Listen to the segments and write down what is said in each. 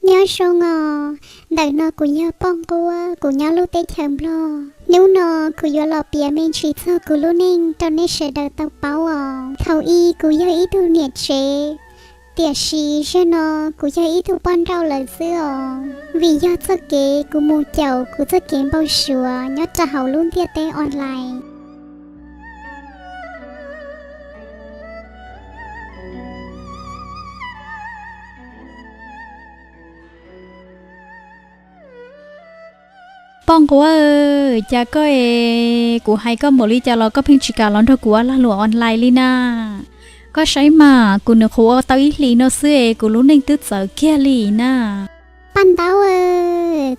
Nyob zoo os, ntawm no kuv yog Poj Nquab, kuv nyob lub teb chaws Nplog. Hnub no kuv yuav los piav me ntsis txog kuv lub neej rau nej sawv daws tau paub os. Thaum ub kuv yog ib tug niam tsev, tiam sis zaum no kuv yog ib tug poj nrauj lawm xwb os. Vim yog txoj kev kuv mus caum kuv txoj kev npau suav nyob rau hauv lub ntiaj teb online. Poj Nquab, cas koj es kuv hais koj npaum li cas los koj pheej tsis kam los nrog kuv ua lag luam online li na? Koj saib mas, kuv nws qhuv ua tau ib hlis no xwb es kuv lub neej twb txawv kiag li na. Paj Ntaub,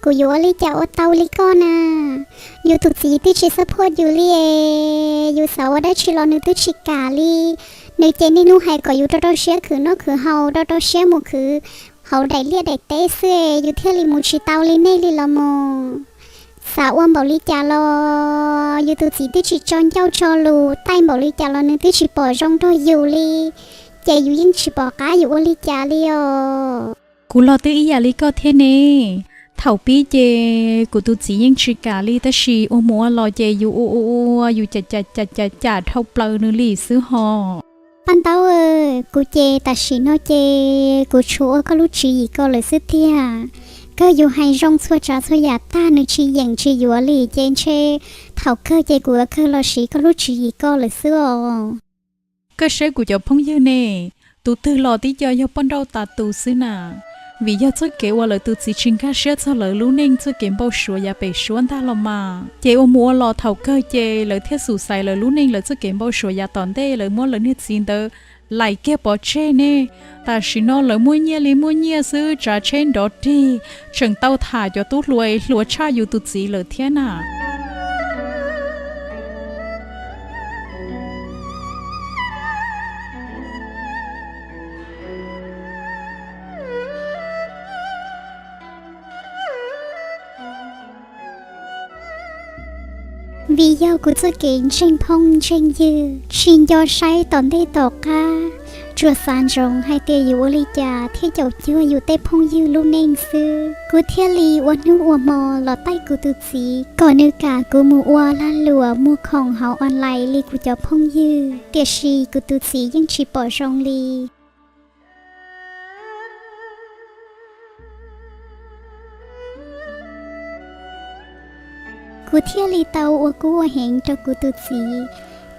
kuv yuav ua li cas ua tau li koj na? Yus tus txiv twb tsis support yus li es, yus xav ua dab tsi los nws twb tsis kam li. Nws ces niaj hnub hais kom yus rau rau siab khwv noj khwv haus, rau rau siab mus khwv hauv daim liaj daim teb xwb es yus thiaj li mus tsis tau li nej li los mus. Xav ua npaum li cas los yus tus txiv twb tsis tso ncauj tso lus, taij npaum li cas los nws twb tsis pom zoo nrog yus li, ces yus yeej tsis pom qab yus ua li cas li os. Kuv los twb ib yam li koj thiab ne. Thaum pib ces kuv tus txiv yeej tsis kam li, tab sis ua mus ua los ces yus ua ua ua yus cam cam cam cam dhau plaws nws li xwb ho. Paj Ntaub, kuv ces tam sim no ces kuv tshuav ua koj lub tswv yim ko lawm xwb tiag. Kawg yus hais zoo txhua tsav txhua yam tag nws tsis yeem tsis yuav li ces ntshe thaum kawg ces kuv yuav kawg los siv koj lub tswv yim ko lawm xwb os. Koj saib kuv cov phooj ywg ne, tus twg los tib co yog poj nrauj tas tus xwb na. Vim yog txoj kev uas lawv tus txiv tsis nkag siab txog lawv lub neej txoj kev npau suav yav pem suab ntag los mas, ces ua mus ua los thaum kawg ces lawv thiaj xub xaiv lawv lub neej lawv txoj kev npau suav yav tom ntej, lawv muab lawv niag txiv ntawd laim kiag pov tseg ne. Tam sim no lawv muaj nyiaj li muaj nyiaj xwb, tsav tsheb nrov rig, tseem tau tham cov tub hluas hluas tshaj yus tus txiv lawm thiab na. Vim yog kuv txoj kev ntseeg phooj ntseeg ywg tsis nco saib tom ntej tom qab, tsuas xav ntsoov hais tias yuav ua li cas thiaj caum cuag yus tej phooj ywg lub neej xwb. Kuv thiaj li ua hnub ua hmo los taij kuv tus txiv kom nws kam kuv mus ua lag luam muag khoom hauv online li kuv cov phooj ywg, tiam sis kuv tus txiv yeej tsis pom zoo li. Kuv thiaj li tau ua kub ua heev rau kuv tus txiv.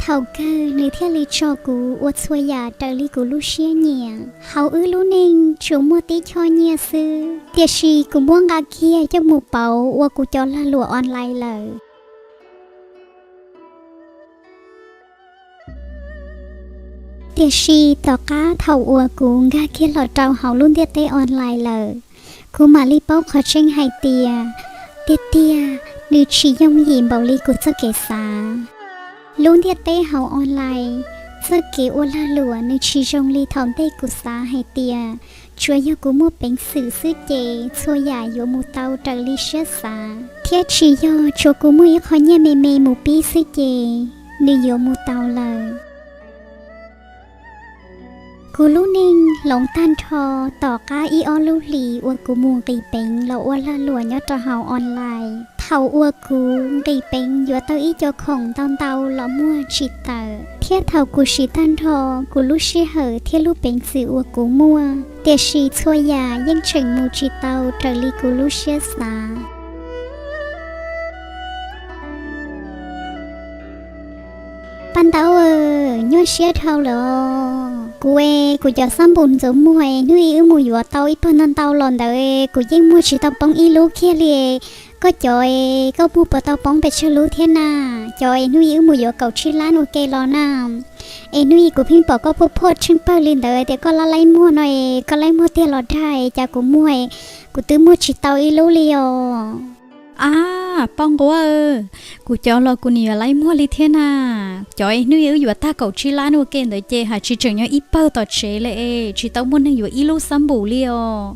Thaum kawg nws thiaj li tso kuv ua txhua yam raws li kuv lub siab nyiam. Hauv wb lub neej tsuas muaj tib choj nyiaj xwb, tiam sis kuv muab nqa kiag coj mus pauv ua kuv cov lag luam online lawm. Tiam sis tom qab thaum uas kuv nkag kiag los rau hauv lub ntiaj teb online lawm, kuv mam li paub qhov tseeb hais tias, tiag tiag, nws tsis yooj yim npaum li kuv txoj kev xav. Lub ntiaj teb hauv online, txoj kev ua lag luam nws tsis zoo li thaum ntej kuv xav hais tias, tsuas yog kuv muaj peev xwm xwb ces txhua yam yuav mus tau raws li siab xav, thiab tsis yog tsuas kuv muaj ib qho nyiaj me me mus pib xwb ces nws yuav mus tau lawm. Kuv lub neej hloov tag nrho tom qab ib ob lub hlis uas kuv mus nqis peev los ua lag luam nyob rau hauv online. Thaum uas kuv nqis peev yuav tau ib co khoom ntau ntau los muag tsis tawm, thiab thaum kuv siv tag nrho kuv lub sij hawm thiab lub peev xwm uas kuv muaj, tiam sis txhua yam yeej tseem mus tsis tau raws li kuv lub siab xav. Paj Ntaub, nyuaj siab dhau lawm os. Kuv es kuv cov xab npum ntxuav muag es hnub ib wb mus yuav tau ib pawg ntau ntau los ntawd kuv yeej muag tsis tau poob ib lub kiag li. Koj cov es koj muag puas tau poob pes tsawg lub thiab na? Cov es hnub ib wb mus yuav kaum tsib lab ua ke los na. Es hnub ib kuv pheej pom koj phoj phoj tsheej pawg li ntawd tias koj laib laib muag no es koj laib muag tiag los dag es cas kuv muag es kuv twb muag tsis tau ib lub li os. A, Poj Nquab, kuv cov los kuv nim yuav laib muag li thiab na. Cov es hnub ib wb yuav tag kaum tsib lab ua ke ntawd ces hais tsis tseem nyob ib pawg tom tsev li es tsis tau muaj neeg yuav ib lub xab npum li os.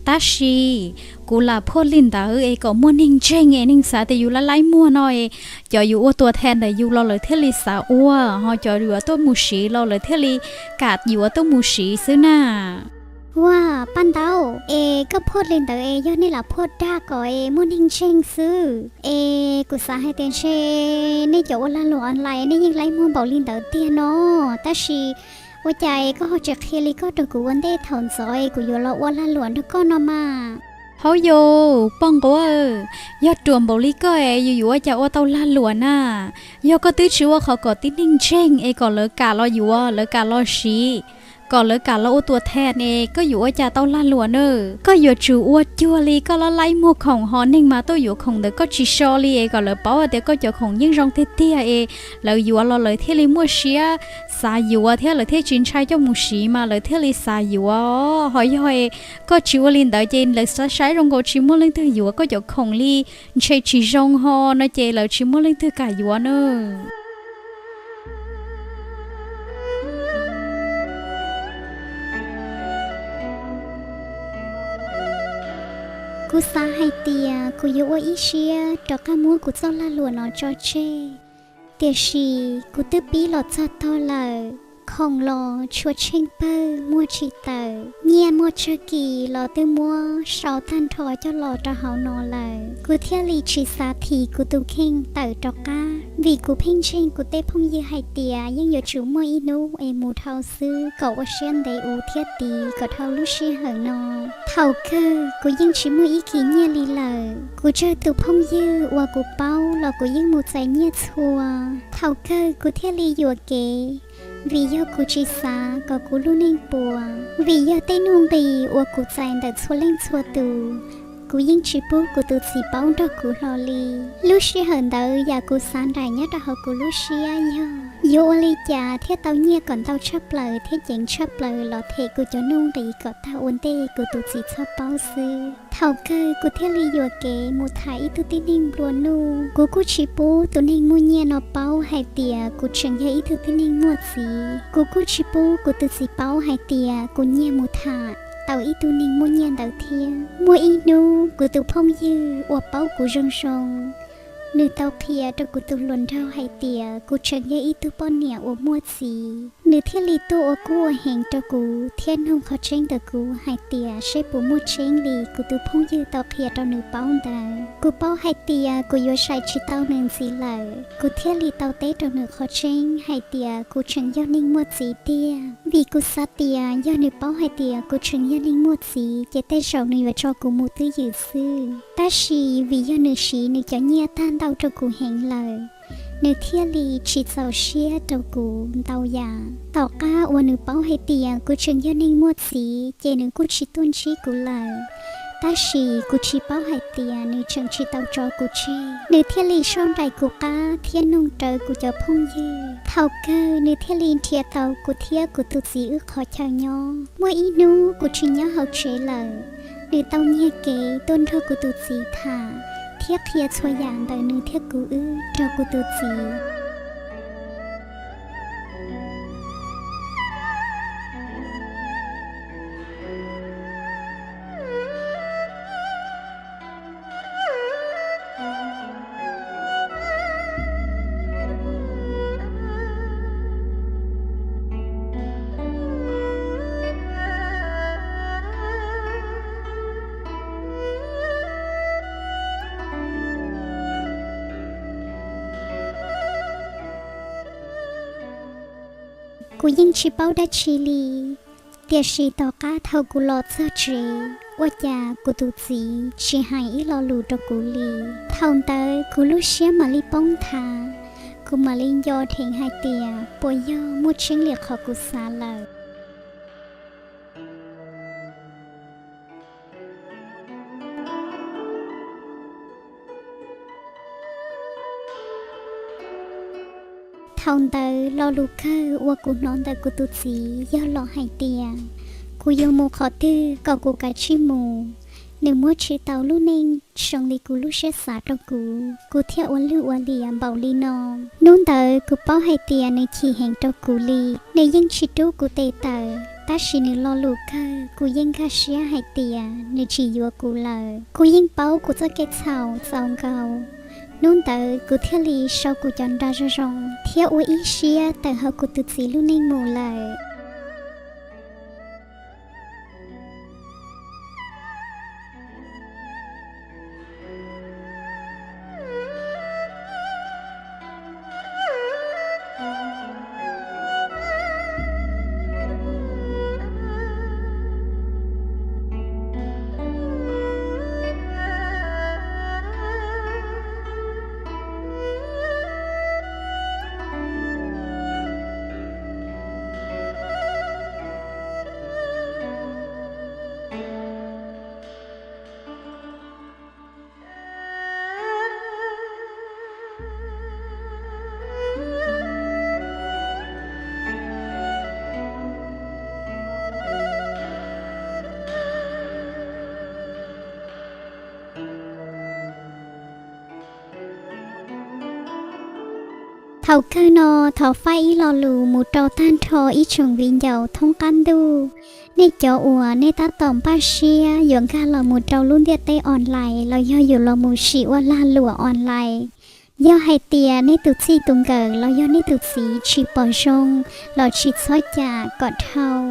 Tab sis kuv lam phoj li ntawd es kom muaj neeg ntseeg es neeg xav tias yus laib laib muag no es cov yuav ua tua thaj ntawm yus los lawv thiaj li xav ua, ho cov yuav tuaj mus siv los lawv thiaj li kam yuav tuaj mus siv xwb na. Ua, paj ntaub, es koj phuaj li ntawd es yog nej lam phuaj dag kom es muaj neeg ntseeg xwb. Es kuv xav hais tias ntshe nej cov ua lag luam online nej yeej laib muag npaum li ntawd tiag no, tab sis ua cas es koj ho tsis qhia li koj rau kuv ua ntej thaum ntxov es kuv yuav los ua lag luam nrog koj no mas? Hauv yus poj nquab, yog ruam npaum li koj es yus yuav ua cas ua tau lag luam na? Yog koj twb tsis ua qhov kom tib neeg ntseeg es kom lawv kam los yuav, lawv kam los siv, kom lawv kam los ua tuam thaj es koj yuav ua cas tau lag luam na? Koj yuav tsum ua cuag li koj laib laib muag khoom ho neeg mas tuaj yuav khoom ntawd koj tsis so li es kom lawv paub hais tias koj cov khoom yeej zoo tiag tiag es lawv yuav los lawv thiaj li muaj siab xav yuav thiab lawv thiaj tsis ntshai coj mus siv mas lawv thiaj li xav yuav. Ho yog es koj tsis ua li ntawd ces lawv saib saib zoo nkaus tsis muaj leej twg yuav koj cov khoom li, ntshe tsis zoo ho no ces lawv tsis muaj leej twg kam yuav na. Kuv xav hais tias kuv yuav ua ib siab rov qab muab kuv txoj lag luam no tso tseg, tiam sis kuv twb pib los txog tog lawm, khoom los tshuav tsheej pawg muag tsis tawm, nyiaj muaj tsawg kis los twb muab sau tag nrho coj los rau hauv no lawm. Kuv thiaj li tsis xav thim kuv tus kheej tawm rov qab, vim kuv pheej ntseeg kuv tej phooj ywg hais tias yeej yuav tsum muaj ib hnub es mus dhau xwb kom ua siab ntev ua thiab tiv kom dhau lub sij hawm no. Thaum kawg kuv yeej tsis muaj ib kis nyiaj li lawm. Kuv tsawg tus phooj ywg uas kuv paub los kuv yeej mus txais nyiaj txhua. Thaum kawg kuv thiaj li yuam kev, vim yog kuv tsis xav kom kuv lub neej puas. Vim yog tej nuj nqis uas kuv txais ntawm txhua leej txhua tus, kuv yeej tsis pub kuv tus txiv paub nrog kuv hlo li. Lub sij hawm ntawd yam kuv xav nraim nyob rau hauv kuv lub siab yog yuav ua li cas thiaj tau nyiaj kom ntau tshaj plaws thiab ceev tshaj plaws los them kuv cov nuj nqis kom tag ua ntej kuv tus txiv txhob paub xwb. Thaum kawg kuv thiaj li yuam kev mus tham ib tug tib neeg nplua nuj. Kuv kuj tsis pub tus neeg muaj nyiaj no paub hais tias kuv tseem yog ib tug tib neeg muaj txiv. Kuv kuj tsis pub kuv tus txiv paub hais tias kuv nyiag mus tham tau ib tug neeg muaj nyiaj ntawd thiab. Muaj ib hnub kuv tus phooj ywg uas paub kuv zoo zoo, nws tau qhia rau kuv tus hluas nraug hais tias kuv tseem yog ib tug poj niam uas muaj txiv. Nws thiaj li tuaj ua kub ua heev rau kuv thiab nug qhov tseeb ntawm kuv hais tias seb puas muaj tseeb li kuv tus phooj ywg tau qhia rau nws paub ntawd. Kuv paub hais tias kuv yuav sai tsis tau nws ntxiv lawm, kuv thiaj li tau teb rau nws qhov tseeb hais tias kuv tseem yog neeg muaj txiv tiag. Vim kuv xav tias yog nws paub hais tias kuv tseem yog neeg muaj txiv ces tej zaum nws yuav tso kuv mus twj ywm xwb. Tab sis vim yog nws siv nws cov nyiaj tag ntau rau kuv heev lawm, nws thiaj li tsis txaus siab rau kuv ntau yam. Tom qab uas nws paub hais tias kuv tseem yog neeg muaj txiv ces nws kuj tsis tuaj ntsib kuv lawm. Tab sis kuv tsis paub hais tias nws tseem tsis tau tso kuv tseg, nws thiaj li soj nraim kuv qab thiab nug rawv kuv cov phooj ywg. Thaum kawg nws thiaj li nrhiav tau kuv thiab kuv tus txiv wb qhov chaw nyob. Muaj ib hnub kuv tsis nyob hauv tsev lawm, nws tau nyiag kev tuaj nrog kuv tus txiv tham thiab qhia txhua yam ntawm nws thiab kuv wb rau kuv tus txiv. Kuv yeej tsis paub dab tsi li, tiam sis tom qab thaum kuv los txog tsev, ua cas kuv tus txiv tsis hais ib lo lus rau kuv li. Thaum ntawd kuv lub siab mam li poob nthav, kuv mam li nco dheev hais tias puas yog muaj tseeb li qhov kuv xav lawm. Thaum ntawd lo lus kawg uas kuv hnov ntawm kuv tus txiv yog los hais tias kuv yuav mus qhov twg kom kuv kav tsij mus, nws muab tsis tau lub neej zoo li kuv lub siab xav rau kuv, kuv thiaj ua lwj ua liam npaum li no. Hnub ntawd kuv paub hais tias nws chim heev rau kuv li, nws yeej tsis rub kuv tes tawm, tab sis nws lo lus kawg kuv yeej nkag siab hais tias nws tsis yuav kuv lawm. Kuv yeej paub kuv txoj kev txhaum txaus nkaus, hnub ntawd kuv thiaj li sau kuv cov nra zoo zoo thiab ua ib siab tawm hauv kuv tus txiv lub neej mus lawm. Thaum kawg no thov faib ib lo lus mus rau tag nrho ib tsoom viv ncaus thoob qab ntuj. Nej cov uas nej tab tom npaj siab yuav nkag los mus rau lub ntiaj teb online los yog yuav los mus sim ua lag luam online, yog hais tias nej tus txij tus nkawm los yog nej tus txiv tsis pom zoo los tsis txhob cam kom dhau,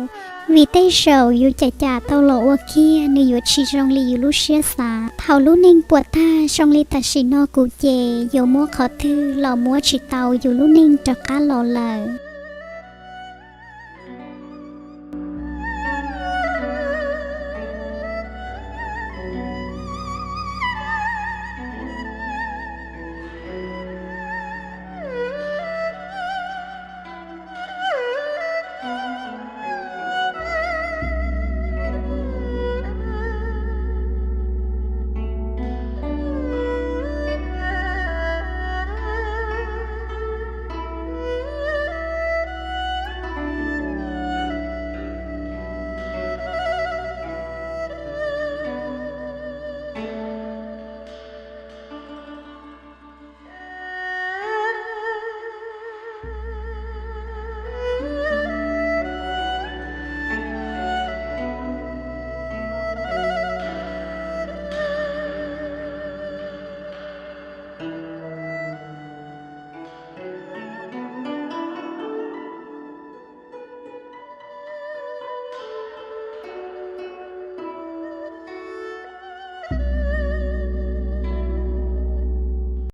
vim tej zaum yus cam cam tau los ua kiag nws yuav tsis zoo li yus lub siab xav. Thaum lub neej puas tag zoo li tam sim no kuv ces yuav muab qhov twg los muab tsis tau yus lub neej rov qab los lawm.